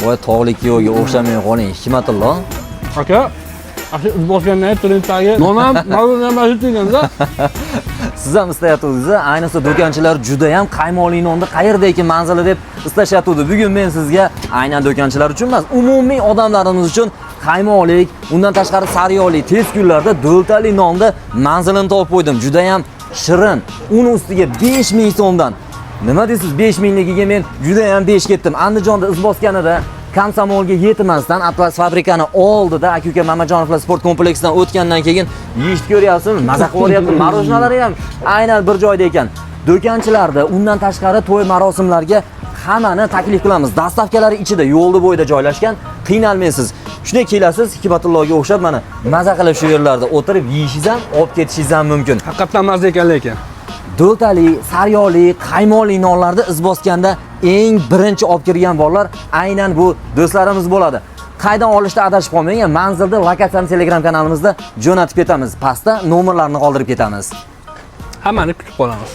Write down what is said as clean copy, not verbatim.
Voy, tog'li kuyovga o'xshamay qoling, Hikmatullo. Aka, shu Izboskandan trendagi non ham, mazmun ham mana shu deganda. Siz ham istayotgandingiz, ayniqsa do'konchilar juda ham qaymoqli nonni qayerda ekan manzili deb istashyapti. Bugun men sizga aynan do'konchilar uchun emas, umumiy odamlarimiz uchun qaymoqlik, undan tashqari sariyog'li tez kunlarda do'ltali nonni manzilini topib qo'ydim. Juda ham shirin. Uni ustiga 5000 so'mdan. Nima deysiz, 5000 ligiga men juda ham besh ketdim. Andijonda Izboskanida Komsomolga yetmasdan Atlas fabrikani oldida aka-uka Mamajonovlar sport kompleksidan o'tgandan keyin yeyishni ko'ryapsizmi? Maza qilib yuboryapti. Marojnalari ham aynan bir joyda ekan. Do'konchilarda, undan tashqari to'y marosimlarga hammani taklif qilamiz. Dastavkalari ichida, yo'lni bo'yida joylashgan, qiynalmaysiz. Shunday kelasiz, Hikmatullohga o'xshab mana maza qilib shu yerlarda o'tirib yeyishingiz ham, olib ketishingiz ham mumkin. Haqiqatdan mazza ekan lekin. Do'ltali, sariyog'li, qaymoqli nonlarni Izbosganda eng birinchi olib kirgan bolalar aynan bu do'stlarimiz bo'ladi. Qaydan olishda adashib qolmang, manzilda lokatsiyani Telegram kanalimizda jo'natib ketamiz. Pastda nomerlarni qoldirib ketamiz. Hammani kutib qolamiz.